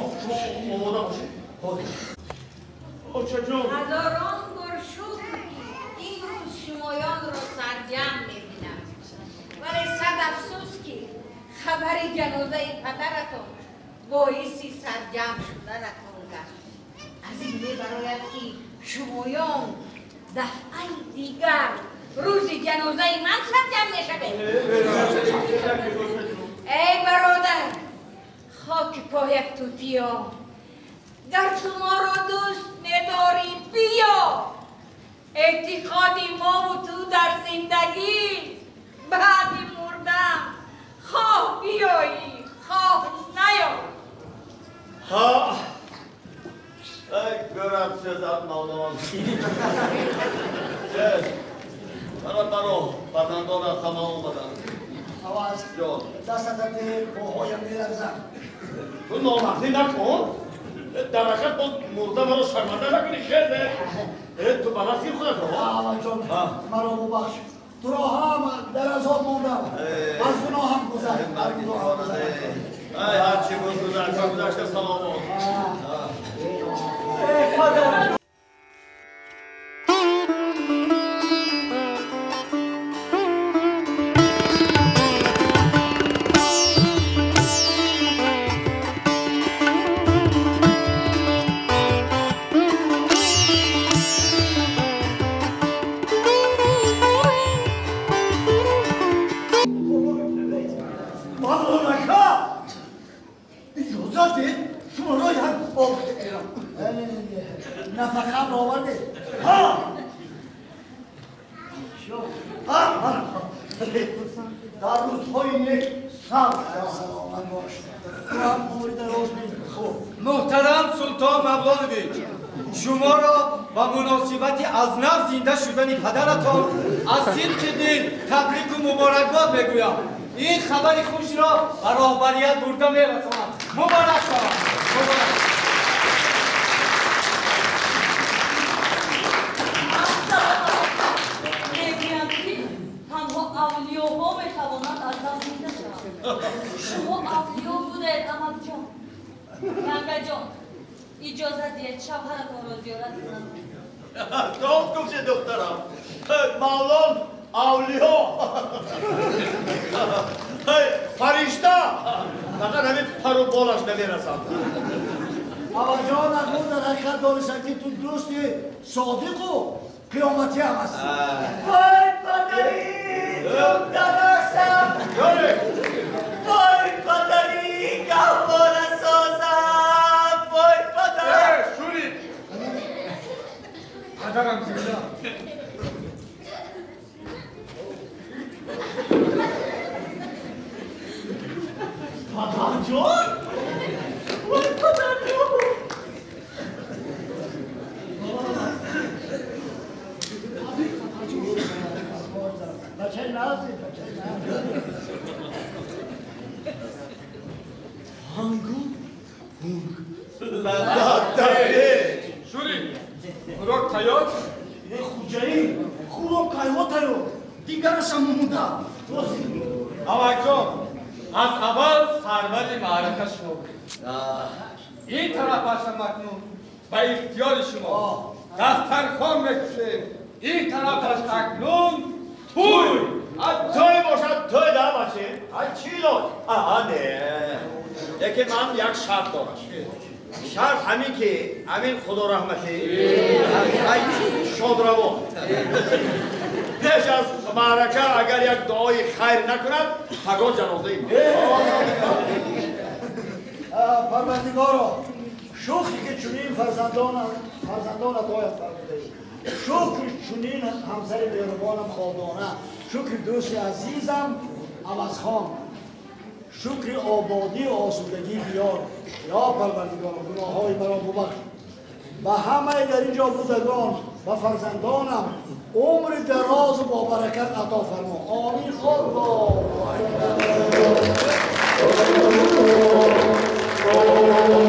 آماده باشید. آچه جان، هزاران بار شکر این روز شمایان رو سرجم میبینم، ولی صد افسوس که خبر جنازه پدرتون باعث سرجم شدنتون گشت. از این میبراید که شمایان دفعه دیگر روز جنازه من سرجم میشوید. ای برادر، خاک پایت توتیا، در شما را دوست نداری بیا. اعتقاد ما و تو در زندگی بعد مردم، خواه بیایی خواه نیایی. ها، ای گرم سزد مولان. برا برا فرزندان از همه آمدن. آواز دستت پاهایم میلرزم. تو نامردی نکن، در حقیقت با مرده مرا شرمنده نکنی. خیلی تو بلد خودت. آوا جان، مرا ببخش، تو را هم در عذاب موندم، از گناهم گذشت. ای هرچی بود گذشته گذشته. سلامات. محترم سلطان مولانویچ، شما را با مناسبت از نو زنده شدن پدرتان از صدق دل تبریک و مبارکباد میگویم. این خبر خوش را به راهبریت برده میرسانم. مبارک شود. مبارک. میگویم که تنها اولیاها میتوانند از نو زنده شوند. شما اولیا بودید امل جان. ینگه جان، اجازه دهید شوهرتان را زیارت کنم. درست گفتی دخترم. مولان اولیا، فرشته، فقط همین پر و بالش نمیرسد. آقا جان، اکنون در حقیقت دانستم که تو دوست صادق و قیامتی هم هستی. وای پدری جان داداشم، وای پدری گهواره سازم، وای پدر. شوری پدرم زنده. پدر جان، وای پدر جان. بچه نازی. Амакҷон, аз аввал сарвари маърака шумо будед. Ин тарафашам акнун ба ихтиёри шумо. Дастархон мекушем. Ин тарафаш акнун тӯй. Тӯй бошад, тӯй да баче. Чӣ лоз? Аҳа, не. Лекин ман як шарт дорам. Шарт ҳамин ки ҳамин худо раҳматӣ шодравон пеш аз маърака агар як дуои хайр накунад, пагоҳ ҷанозаи мо. Парвардигоро, шукр ки чунин фарзандон атоят фармудаӣ. Шукр чунин ҳамсари меҳрубонам Ходона, шукри дӯсти азизам Авазхон, шукри ободӣ ва осудагӣ биёр. Ё Парвардигоро, гуноҳҳои маро бубахш. Ба ҳамаи дар ин ҷо будагон, ба фарзандонам умри дарозу бобаракат ато фармо. Омин. Аллоҳу акбар.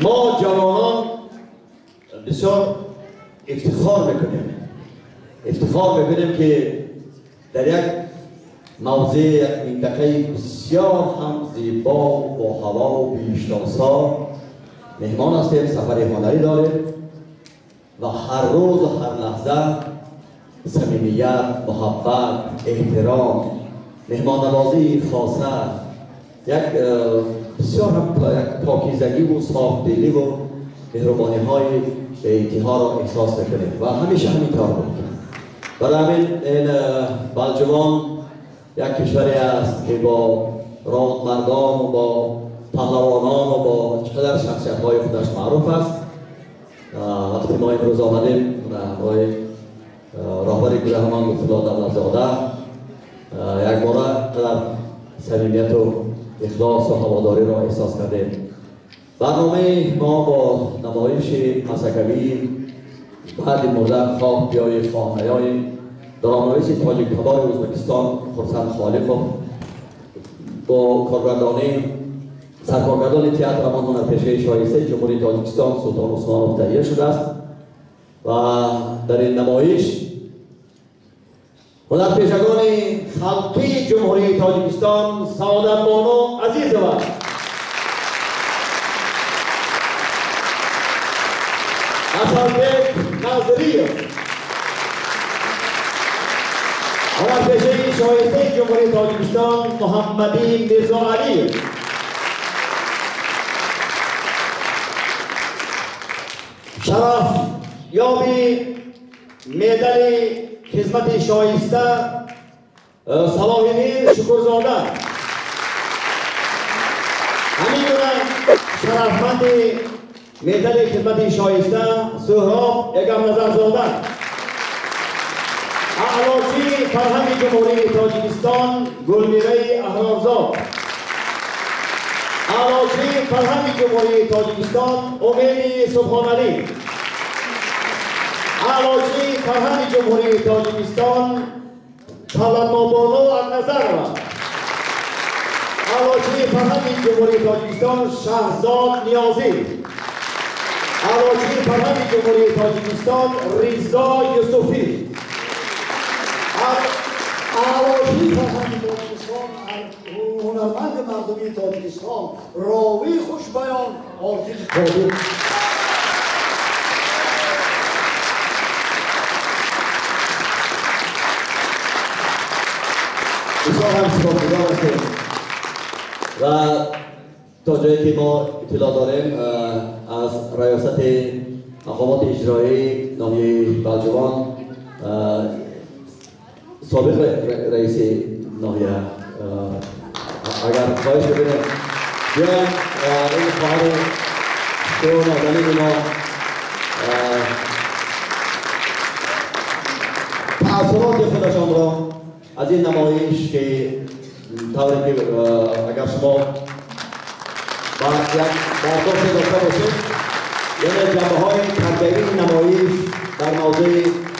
ما جوانان بسیار افتخار میکنیم، افتخار میکنیم که در یک موضع، یک منطقه بسیار هم زیبا با هوا و بیشتاسا مهمان هستیم، سفر هنری داریم و هر روز و هر لحظه صمیمیت، محبت، احترام، مهمان‌نوازی خاصه، یک بسیار هم یک پاکیزگی و صافدلی و مهربانی های به انتها را احساس میکنیم و همیشه همینطور بود. برای همین این بلجوان یک کشوری است که با رادمردان و با پهلوانان و با چقدر شخصیت های خودش معروف است. وقتی ما امروز آمدیم برای راهبر گروهمان لطف‌الله دولت‌زاده یک باره قدر صمیمیت و اخلاص و هواداری را احساس کردیم. برنامه ما با نمایش مسکوی بعد مرده خواه بیای خواه نیای درامنویس تاجیک تبار ازبکستان خرسند خالقов با کارگردانی سرکارگردان تئاتر امان هنرپیشه شایسته جمهوری تاجیکستان سلطان عثمانов تهیه شده است و در این نمایش هنرپیشگان خلقی جمهوری تاجیکستان سعادت بانو عزیزова، حسنبek ناظریев، هنرپیشه شایسته جمهوری تاجیکستان محمدی میرزاعلیев، شرف یابی مدال خدمت شایسته Салоҳиддин Шукурзода. Ҳамин гуна шарафманди медали хидмати шоиста Суҳроб Эгамназарзода. Аълочии фарҳанги Ҷумҳурии Тоҷикистон Гулмираи Аҳрорзод. Аълочии фарҳанги Ҷумҳурии Тоҷикистон Умеди Субҳоналӣ. Аълочии фарҳанги Ҷумҳурии Тоҷикистон Талабмобону Акназарова. Аълочии фарҳанги Ҷумҳурии Тоҷикистон Шаҳзод Ниёзӣ. Аълочии фарҳанги Ҷумҳурии Тоҷикистон Ризо Юсуфӣ. Аълочии фарҳанги Тоҷикистон, ҳунарманди мардумии Тоҷикистон, ровии хушбаён Ортиш Қодир. بسیار هم سپاسگزار هستیم و تا جایی که ما اطلاع داریم از ریاست مقامات اجرایی ناحیه بلجوان سابق رئیس ناحیه اگر خواهش بکنیم بیایم این خواهر تو نازنین ما تأثیرات خودشان را از این نمایش که طوری که اگر شما با یک برداشت داشته باشید، یعنی جنبه‌های تربیوی نمایش در موضوع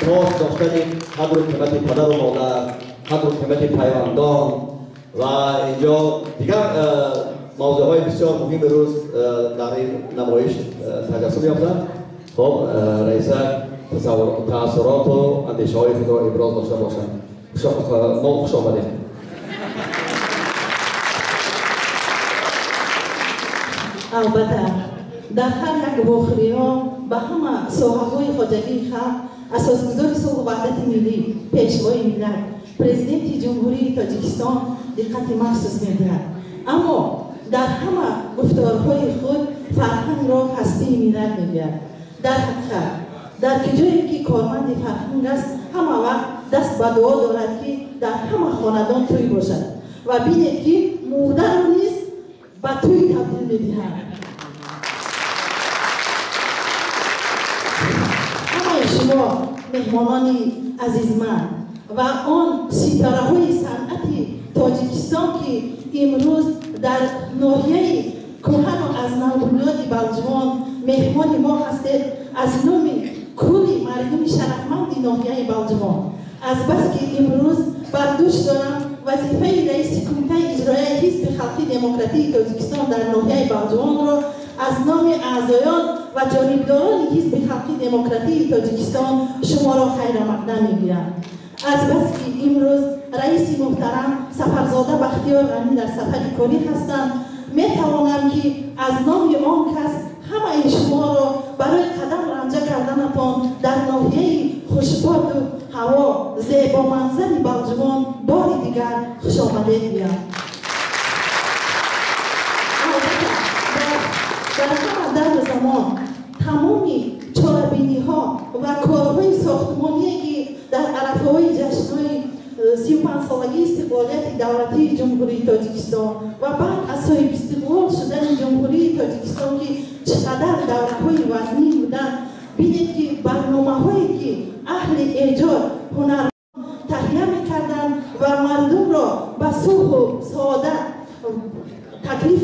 پاس داشتن قدر و قیمت پدر و مادر، قدر و قیمت پیوندان و اینجا دیگر موضوعهای بسیار مهم روز در این نمایش تجسم یافتند. خب رئیس تأثیرات و اندیشه‌های خود را ابراز داشته باشند. ما خوش آمدید. Албатта, дар ҳар як вохӯриҳо ба ҳама соҳаҳои хоҷагии халқ асосгузори сулҳу ваҳдати миллӣ, пешвои миллат, президенти Ҷумҳурии Тоҷикистон диққати махсус медиҳад. Аммо дар ҳама гуфторҳои худ фарҳангро ҳастии миллат мегӯяд. Дар ҳақиқат, дар куҷое ки корманди фарҳанг аст, ҳама вақт даст ба дуо дорад, ки дар ҳама хонадон тӯй бошад ва бинед, ки мурдаро низ ба тӯй табдил медиҳад. Ҳамаи шумо меҳмонони азизманд ва он ситораҳои санъати Тоҷикистон, ки имрӯз дар ноҳияи кӯҳану аз навбунёди Балҷувон меҳмони мо ҳастед, аз номи кулли мардуми шарафманди ноҳияи Балҷувон, азбаски имрӯз бар дӯш дорам вазифаи раиси кумитаи иҷроияи Ҳизби Халқи Демократии Тоҷикистон дар ноҳияи Балҷувонро аз номи аъзоён ва ҷонибдорони Ҳизби Халқи Демократии Тоҷикистон шуморо хайрамақдам мегӯям. Азбаски имрӯз раиси муҳтарам Сафарзода Бахтиёр Ғанӣ дар сафари корӣ ҳастанд, метавонам ки аз номи он кас ҳамаи шуморо барои қадам ранҷа карданатон дар ноҳияи хушбоду ҳаво зебоманзари Балҷувон бори дигар хушомадед гӯям. Албатта, дар ҳама давру замон тамоми чорабиниҳо ва корҳои сохтмоние, ки дар арафаҳои ҷашнҳои 35-солагии истиқлолияти давлатии Ҷумҳурии Тоҷикистон ва баъд аз соҳибистиқлол шудани Ҷумҳурии Тоҷикистон, ки чӣ қадар давраҳои вазнин буданд, бинед, ки барномаҳое ки аҳли эҷод ҳунарманд таҳия мекарданд ва мардумро ба сулҳу саодат таклиф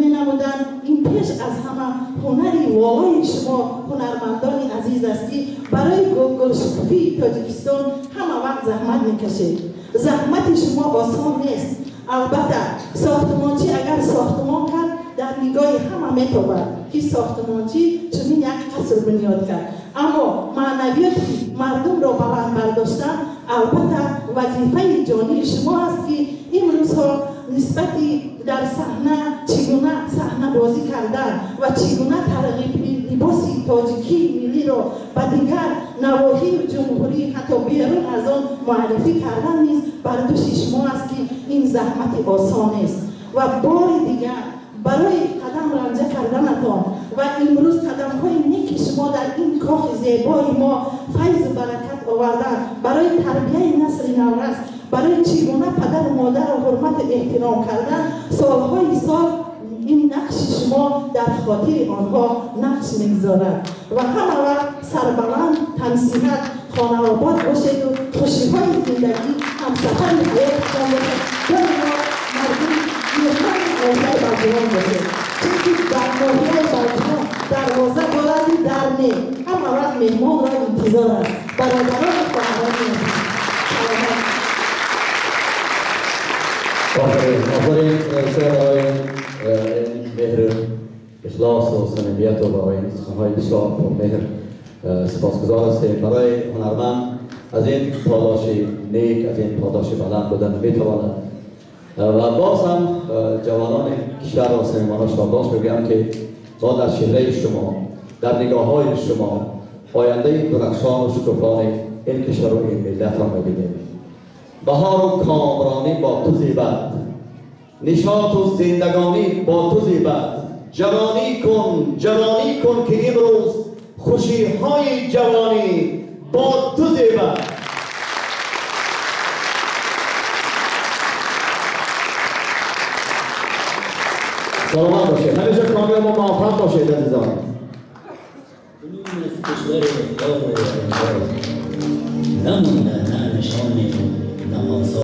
менамуданд, ин пеш аз ҳама ҳунари волои шумо ҳунармандони азиз аст, ки барои гулшукуфии Тоҷикистон ҳама вақт заҳмат мекашед. Заҳмати шумо осон нест. Албатта, сохтмончӣ агар сохтмон кард, дар нигоҳи ҳама метобад, ки сохтмончӣ чунин як қаср бунёд кард. Аммо маънавиёти мардумро баланд бардоштан албатта вазифаи ҷонии шумо аст, ки имрӯзҳо нисбати дар саҳна чӣ гуна саҳнабозӣ кардан ва чӣ гуна тарғиби либоси тоҷикии миллиро ба дигар навоҳию ҷумҳурӣ, ҳатто берун аз он муаррифӣ кардан низ бар дӯши шумо аст, ки ин заҳмати осон нест. Ва бори дигар барои қадам ранҷа карданатон ва имрӯз қадамҳои неки шумо дар ин кохи зебои мо файзу баракат овардан барои тарбияи насли наврас, Барои чӣ гуна падару модарро ҳурмату эҳтиром кардан, солҳои сол ин нақши шумо дар хотири онҳо нақш мегузорад ва ҳама вақт сарбаланд, тансиҳат, хонаобод бошеду хушиҳои зиндагӣ ҳамсафари ҳаётатон бошад. Доимо мардум меҳмони ноҳияи Балҷувон бошед, чунки дар ноҳияи Балҷувон дарвоза дорад, дар не, ҳама вақт меҳмонро интизор аст. Бародарону хоҳарони азиз, саломат. آفرین، آفرین برای این مهر، اخلاص و صمیمیت و برای این سخنهای بسیار پرمهر سپاسگزار هستیم. برای هنرمند از این پاداش نیک، از این پاداش بلند بودن میتواند. و باز هم جوانان کشور را صمیمانه شادباش بگویم که ما در چهره شما، در نگاه های شما آینده درخشان و شکوفان این کشور و این ملت را میبینیم. بهار و کامرانی با تو زیبد، نشاط و زندگانی با تو زیبد. جوانی کن، جوانی کن که امروز خوشی های جوانی با تو زیبد. سلامت باشید، همیشه کامیاب و موفق باشید عزیزان. کنون از کشور خار و انگار نمانده نه نشان نه آثار.